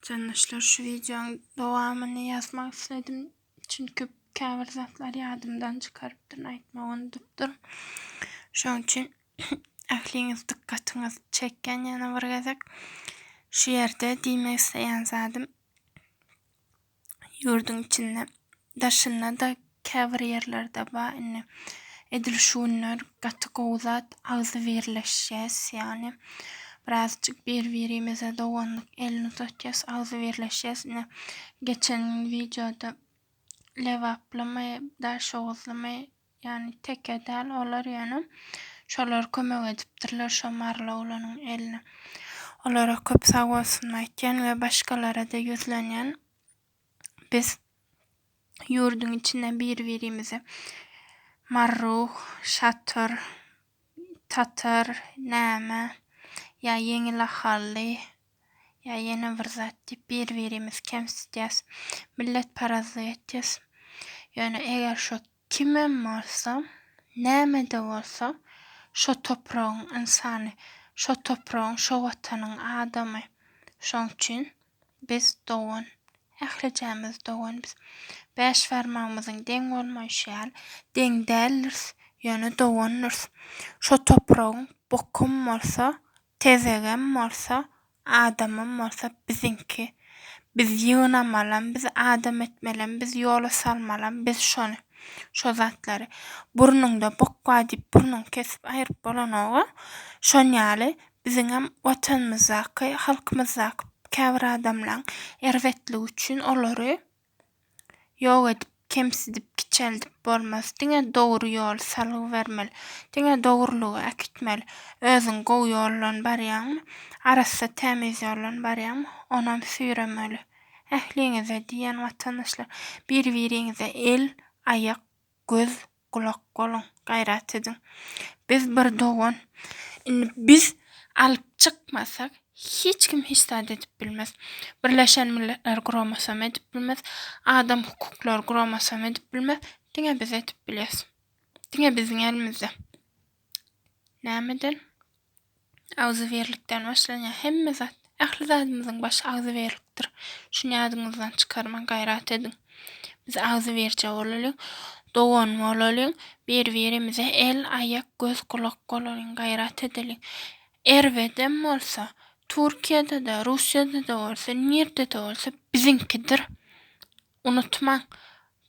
Watandaşlar şu wideoň dowamyny ýazmak isledim. Çünki käbir zatlary ýadymdan çykarypdyryn, aýtmagy unudypdyryn. Şoň üçin ähliňiz dykgatyňyzy çekýän ýene bir gezek. Şu ýerde diýmek isleýän zadym Ýurduň içinde, daşynda-da käbir ýerlerde bar indi. Edil şu günler gaty gowy zat agzybirleşýäs, ýagny birazjyk bir-birimize doganlyk elini uzatýas, agzybirleşýäs. Ine, geçen gün wideoda lebaplymy, daşoguzlymy, ýagny teke däl olar ýöne şolar kömek edipdirler şo maryly oglanyň eline. Olara köp sag bolsun aýtýan we başgalara-da ýüzlenýän. Biz ýurduň içinde bir-birimize marruh, şatyr, tatar, näme ýa ýeňil ahally ýa ýene bir zat diýip bir-birimizi kemsidýäs. Milletparazlyk etýäs. Ýöne eger şo kimem bolsa, näme-de bolsa şo topragyň ynsany, şo topragyň, şo watanyň adamy. Şoň üçin biz dogan. Ählijämiz dogan biz. Bäş barmagymyzyň deň bolmaýşy ýaly, deň däldiris, ýöne dogandyrys. Şo topragyň bokum bolsa, Tezegem bolsa, adamam bolsa biziňki. Biz ýygnamalam, biz adam etmelem, biz ýola salmalam, biz şony, şo zatlary. Burnuňda bok bar diýip burnuňy kesip aýryp bolanoga. Şon ýaly biziňem watanymyzdaky, halkymyzdaky käbir adamlaň erbetligi üçin olary Ýok edip, kemsidip, kiçeldip bolmaz. Diňe dogry ýoly salgy bermeli. Diňe dogrulyga äkitmeli. Özüň gowy ýoldan barýaňmy, arassa tämiz ýoldan barýaňmy, onam süýremeli. Ähliňize diýýän watandaşlar, bir-biriňize el, aýak, göz, gulak boluň, gaýrat ediň. Biz bir dogan. Indi biz alyp çykmasak, hiç kim hiç zat edip bilmez. Birleşen Milletler Guramasam edip bilmez, Adam hukuklary guramasam edip bilmez, diňe biz edip bilýäs. Diňe biziň elimizde. Nämeden? Agzybirlikden başlanýar hemme zat. Ähli zadymyzyň başy agzybirlikdir. Şuny ýadyňyzdan çykarmaň, gaýrat ediň. Biz agzybirje bolalyň, dogan bolalyň, bir-birimize el, aýak, göz, gulak bolalyň, gaýrat edeliň. Erbedem bolsa, Türkiýede-de, Russiýada-da bolsa, nirde-de bolsa biziňkidir. Unutmaň,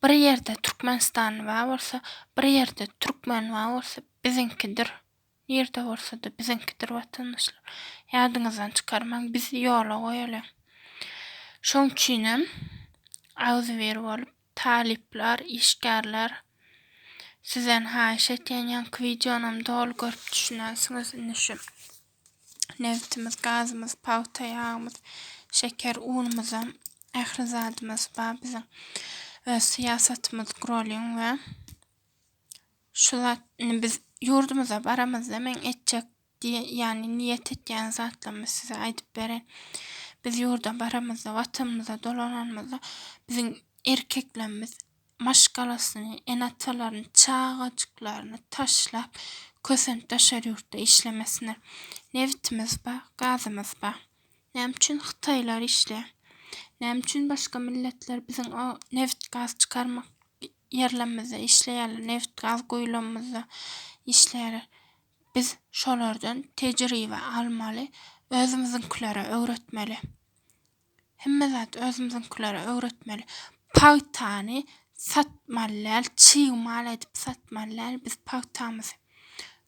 bir ýerde türkmenistanly bar bolsa, bir ýerde türkmen bar bolsa biziňkidir. Nirde bolsada biziňkidir watandaşlar. Ýadyňyzdan çykarmaň biz ýola goýalyň. Şoň üçinem agzybir bolup talyplar, işgärler sizden haýyş etýän ýaňky wideonam doly görüp düşünensiňiz indi şu nebitimiz, gazymyz, pagta ýagymyz, şeker unumyzam ähli zadymyz bar biziň. Öz syýasatymyzy guralyň we Şu zat indi biz ýurdumyza baramyzda meň etjek diýe ýagny niýet etýän zatlarymy size aýdyp bereýin. Biz ýurda baramyzda, watanymyza dolananymyzda biziň erkeklerimiz maşgalasyny, ene-atalaryny, çagajyklaryny taşlap kösenip daşary ýurtda işlemesinler. Nebitimiz bar, gazymyz bar. Näme üçin hytaýlar işleýär? Näme üçin başga milletler biziň o nebit-gaz çykarmak ýerlerimizde işleýärler, nebit-gaz guýularymyzda işleýärler. Biz şolardan tejribe almaly, özümiziňkilere öwretmeli. Hemme zat özümiziňkilere öwretmeli. Pagtany satmaly däl, çig mal edip satmaly däl biz pagtamyzy.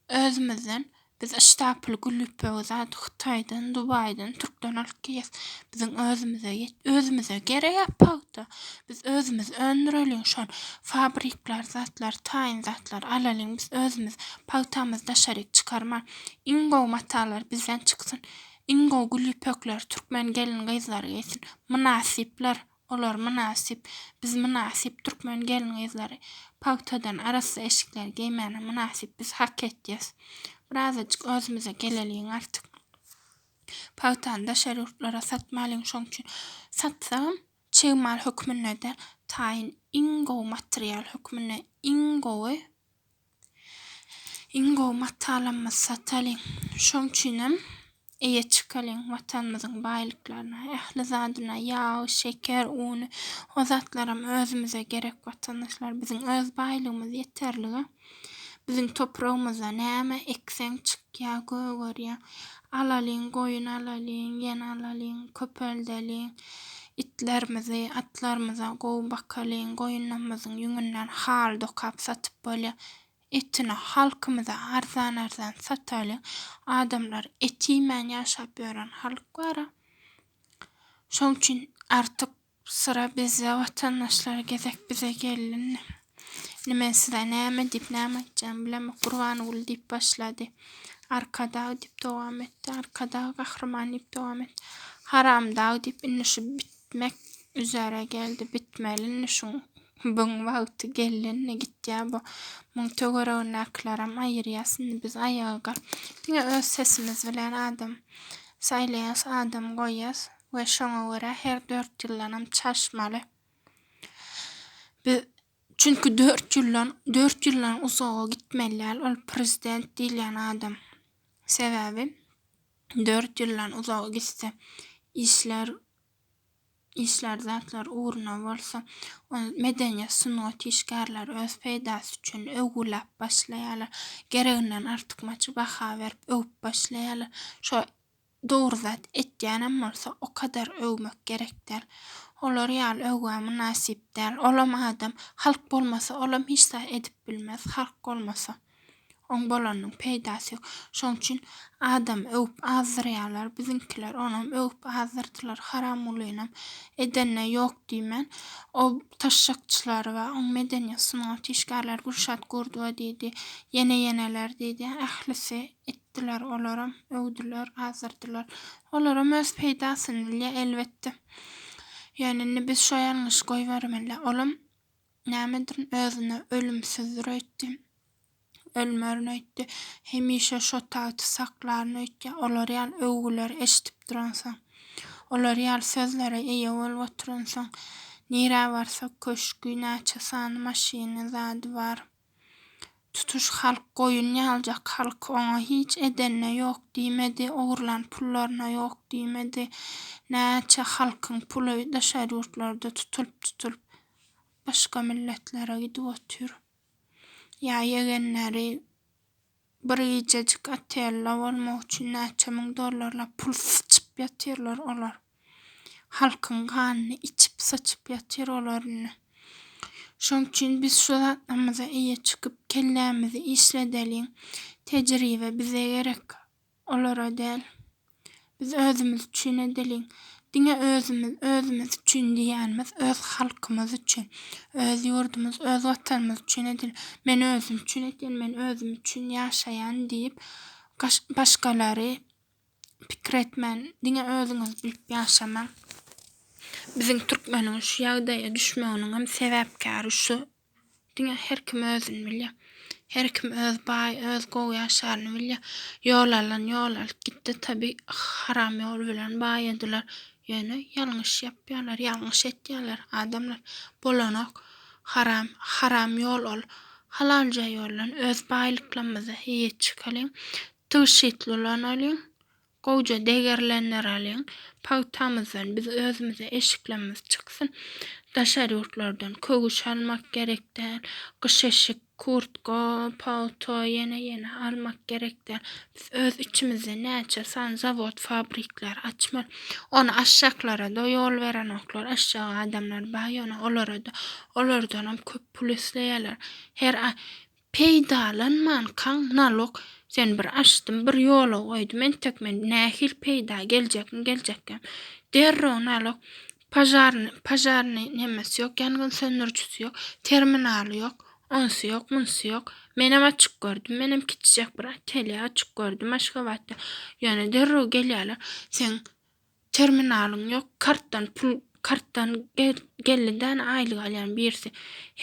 Özümizden biz yştapyl gül ýüpegi zat Hytaýdan, Dubaýdan, Türkden alyp gelýäs. Biziň özümize özümize gerek-ä pagta. Biz özümiz öndüreliň şol fabrikler zatlar taýyn zatlar alalyň biz özümiz pagtamyzy daşaryk çykarman. Iň gowy matalar bizden çyksyn. Iň gowy gül ýüpekleri türkmen gelin-gyzlary geýsin. Mynasyplar. Olar mynasyp, biz mynasyp türkmen gelin-gyzlary pagtadan arassa eşikler geýmäne mynasyp biz hak etýäs. Birazajyk özümize geleliň artyk. Pagtany daşary ýurtlara satmalyň şoň üçin satsagam çig mal hökmünde däl taýyn iň gowy material hökmünde iň gowy iň gowy matalamyzy satalyň. Şoň üçinem. Eýe çykalyň Watanymyzyň baýlyklaryna, ähli zadyna, ýagy, şeker, uny, o zatlaram özümize gerek watandaşlar. Biziň öz baýlygymyz ýeterlig-ä. Biziň topragymyzda näme ekseň çykýa, gögerýä. Alalyň, goýun alalyň, ýene alalyň, köpeldeliň. Itlerimizi, atlarymyza gowy bakalyň, goýunlarymyzyň ýüňünden haly dokap satyp bolýa. Etini halkymyza arzan-arzan satalyň. Adamlar et iýmän ýaşap ýören halk bar-a. Şoň üçin artyk Syra bizde watandaşlar gezek bize geldi indi. Indi men size näme diýip näme aýtjagymy bilemok Gurbanguly diýip başlady. Arkadag diýip dowam etdi. Arkadag gahryman diýip dowam etdi. Haramdag diýip indi şu bitmek üzere geldi. Bitmeli indi şuň buň wagty geldi indi gitýä bu. Muň töweregindäkilerem aýyrýas indi biz aýaga galyp diňe öz sesimiz bilen adam saýlaýas adam goýýas. We şoňa görä her dört ýyldanam çalyşmaly. Biz çünki dört ýyldan dört ýyldan uzaga gitmeli däl ol prezident diýilýän adam. Sebäbi dört ýyldan uzaga gitse işler işler zatlar ugruna bolsa ol medeniýet sungat işgärleri öz peýdasy üçin öwgüläp başlaýarlar. Gereginden artykmaç baha berip öwüp başlaýarlar. Şo Dogry zat etýänem bolsa o kadar öwmek gerek däl. Olar ýaly öwgä mynasyp däl. Olam adam. Halk bolmasa olam hiç zat edip bilmez. Halk bolmasa. Oň bolanynyň peýdasy ýok. Şoň üçin adamy öwüp azdyrýarlar biziňkiler onam öwüp azdyrdylar Haramgulynam edenine ýok diýmän o taşşakçylary bar oň medeniýet sungat işgärleri Gülşat Gurdowa diýdi ýene ýeneler diýdi ählisi Etdiler olaram, öwdüler, azdyrdylar. Olaram öz peýdasyny bilýär, elbetde. Ýöne indi biz şo ýalňyşy goýbermeli. Olam nämedir, özüne ölümsizdir öýtdi. Ölmerin öýtdi. Hemişe şo tagty saklaryn öýtýär. Olar ýaly öwgüleri eşidip duransoň, olar ýaly sözlere eýe bolup oturansoň, nirä barsa köşgi, näçe sany maşyny, zady bar. Tutuş halk goýun ýaljak halk oňa hiç edenine ýok diýmedi, ogurlan pullaryna ýok diýmedi. Näçe halkyň puly daşary ýurtlarda tutulyp tutulyp başga milletlere gidip otyr. Ýa ýegenleri Bir gijejik otelde bolmak üçin näçe müň dollarlap pul syçyp ýatyrlar olar. Halkyň ganyny içip syçyp ýatyr olar indi. Şoň üçin biz şu zatlarymyza eýe çykyp kellämizi işledeliň. Tejribe bize gerek. Olara däl. Biz özümiz üçin edeliň. Diňe özümiz, özümiz üçin diýýänimiz öz halkymyz üçin, öz ýurdumyz, öz watanymyz üçin edeliň. Men özüm üçin edýän, men özüm üçin ýaşaýan diýip, başgalary pikir etmän, diňe özüňizi bilip ýaşamaň. Biziň türkmeniň şu ýagdaýa düşmeginiň hem sebäpkäri şu. Diňe her kim özüni bilýär. Her kim öz baý, öz gowy ýaşaryny bilýär. Ýol alan ýol alyp gitdi, tabi haram ýol bilen baýadylar. Ýöne ýalňyş ýapýarlar, ýalňyş etýärler adamlar. Bolanok. Haram, haram ýol ol. Halalja ýoldan öz baýlyklarymyza eýe çykalyň. Tygşytly ulanalyň. Gowja degerlendireliň, pagtamyzdan biz özümize eşiklerimiz çyksyn. Daşary ýurtlardan köwüş almak gerek däl, gyş eşik, kurtka, palto ýene ýene almak gerek däl. Biz öz içimizde näçe sany zawod fabrikler açmaly. Ony aşaklara-da ýol berenoklar, aşak adamlar bar ýöne olara-da olardanam köp pul isleýärler. Her aý Peýdalanmankaň nalok sen bir açdym bir ýola goýdum entek men nähili peýda geljekmi geljekkäm derrew nalok pažarny pažarny nemesi ýok ýangyn söndürijisi ýok terminaly ýok onsy ýok munsy ýok menem açyp gördüm menem kiçijek bir atelýe açyp gördüm Aşgabatda ýöne derrew gelýärler seň Terminalyň ýok kartdan pul kartdan geldi däne aýlyk alýan birisi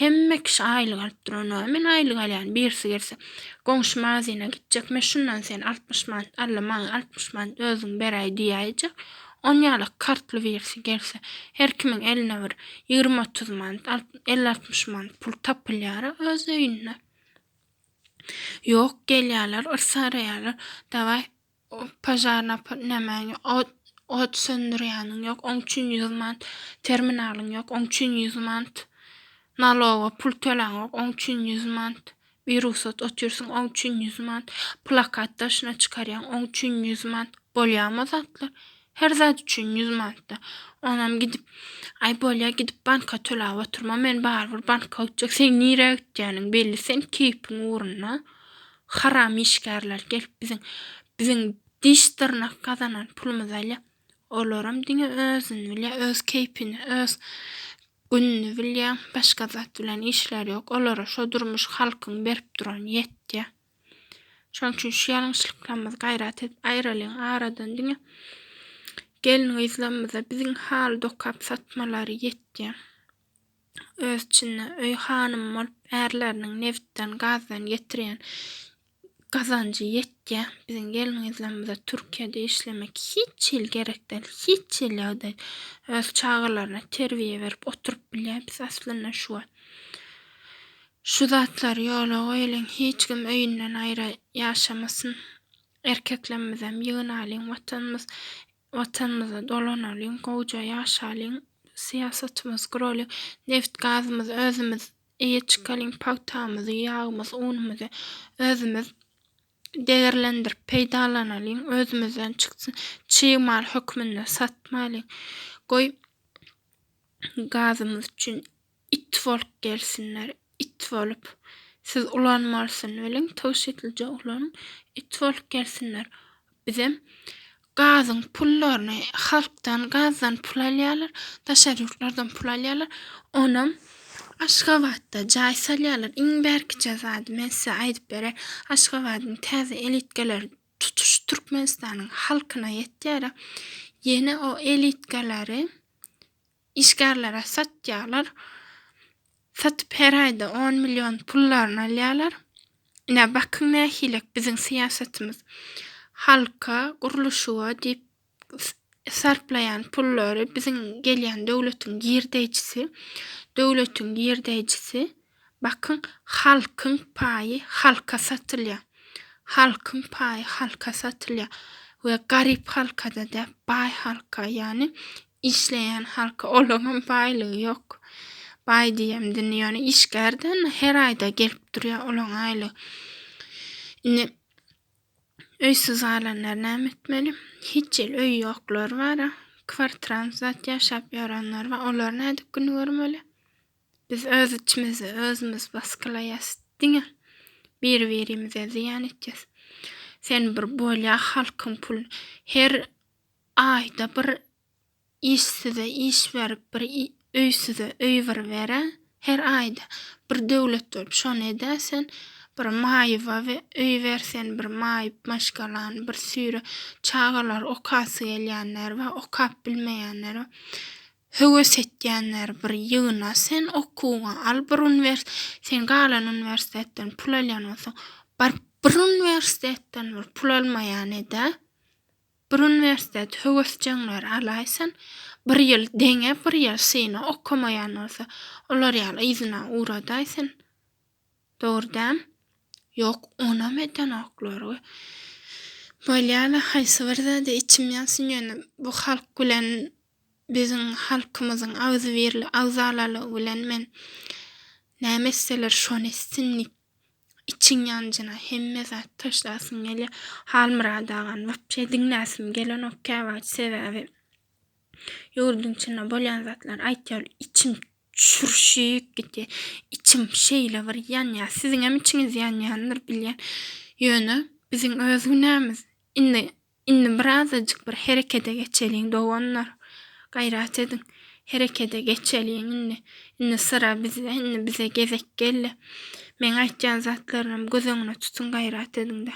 hemme kişi aýlyk alyp duran men aýlyk alýan birisi gelse goňşy magazyna gitjek men şundan sen 60 manat alla maňa 60 manat özüň beräý diýäýjek on ýaly kartly birisi gelse her kimiň eline bir 20-30 manat 50-60 manat pul tapylýara öz öýünde ýok gelýärler yrsaraýarlar dawaý. Požarna nämäň ýok, ot söndürýäniň ýok, oň üçin 100 manat, terminalyň ýok, oň üçin 100 manat, naloga pul töläňok, oň üçin 100 manat, birugsat otyrsyň, oň üçin 100 manat, plakat daşyna çykarýaň, oň üçin 100 manat. Bolýamy o zatlar? Her zat üçin 100 manatda. Onam gidip, aý bolýa gidip banka töläp oturma, men barybir banka gitjek. Seň nirä gitýäniň belli, sen keýpiň ugrunda. Haram işgärler gelip biziň biziň diş dyrnak gazanan pulumyzy alýar. Olaram diňe özüni bilýär, öz keýpini, öz gününi bilýär. Başga zat bilen işleri ýok. Olara şo durmuş halkyň berip durany ýetýär. Şonuň üçin şu ýalňyşlyklarymyzy gaýrat edip aýralyň aradan diňe gelin-gyzlarymyza biziň haly dokap satmalary ýetýär. Öz içinde öý hanymy bolup ärleriniň nebitden, gazdan getirýän gazanjy ýetýär. Biziň gelin-gyzlarymyza Türkiýede işlemek hiç hili gerek däl, hiç hili ýagdaý. Öz çagalaryna terbiýe berip oturyp bilýär biz aslynda şu wagt. Şu zatlary ýola goýalyň hiç kim öýünden aýra ýaşamasyn. Erkeklemizem ýygnalyň watanymyz watanymyza dolanalyň gowja ýaşalyň syýasatymyzy guralyň nebit gazymyzy özümiz eýe çykalyň pagtamyzy ýagymyzy unumyzy özümiz degerlendirip peýdalanalyň özümizden çyksyn çig mal hökmünde satmalyň goý gazymyz üçin It bolup gelsinler, it bolup. Siz ulanmalysyny biliň, tygşytlyja ulanyň, it bolup gelsinler. Bizem gazyň pullaryny halkdan gazdan pul alýarlar, daşary ýurtlardan pul alýarlar. Onam Aşgabatda jaý salýarlar. Iň bärkije zady men size aýdyp bereýin. Aşgabadyň täze elitkeleri tutuş Türkmenistanyň halkyna ýetýär. Ýene o elitkeleri Işgärlere satýarlar. Satyp her aýda on million pullaryny alýarlar. Ine bakyň nähilek biziň syýasatymyz. Halka gurluşyga diýip sarplaýan pullary biziň gelýän döwletiň girdeýjisi, döwletiň girdeýjisi bakyň halkyň paýy halka satylýar. Halkyň paýy halka satylýar we garyp halkada däl baý halka ýagny Işleýän halka olaňam baýlygy ýok. Baý diýemde indi ýöne işgär-dä indi her aýda gelip durýar olaň aýlygy. Indi öýsüz galanlar näme etmeli? Hiç ýeri öýi ýoklar bar-a. Kwartirant zat ýaşap ýörenler bar. Olar nädip gün görmeli? Biz öz içimizde özümiz basgylaýas. Diňe biri-birimize zyýan etýäs. Sen bir bolýa halkyň puluny her Aýda bir işsize iş berip bir öýsüze öý bir berä her aýda bir döwlet bolup şony edä sen bir maýyba öý ber sen bir maýyp maşgalany bir süri çagalar okasy gelýänler bar okap bilmeýänler bar höwes etýänleri bir ýygna sen okuwyňa al bir uniwers sen galan uniwersitetden pul alýan bolsaň baryp bir uniwersitetden bir pul almaýan edä Bir uniwersitet höwesjeňleri alaýsan, bir ýyl deňe bir ýyl syna okamaýan bolsa, olar ýaly yzyna ugradaýsyn. Dogry dämi? Ýok, onam edenoklar we. Bolýa-la, haýsy bir zada içim ýansyn, ýöne bu halk bilen biziň halkymyzyň agzybirligi, agzalalygy bilen men näme etseler şony etsin diýip Içiň ýanjyna hemme zat taşlasyň gelýär. Halmyrat agany wapşe diňläsim gelenok käwagt sebäbi ýurduň içinde bolýan zatlary aýtýar içim çürşük gitýär. Içim şeýle bir ýanýar. Siziňem içiňiz ýanýandyr bilýän. Ýöne biziň öz günämiz. Indi Indi birazajyk bir herekete geçeliň doganlar. Gaýrat ediň. Herekete geçeliň indi. Indi syra bizde, indi bize gezek geldi. Meň aýtýan zatlarymam göz öňüne tutuň gaýrat ediňdä.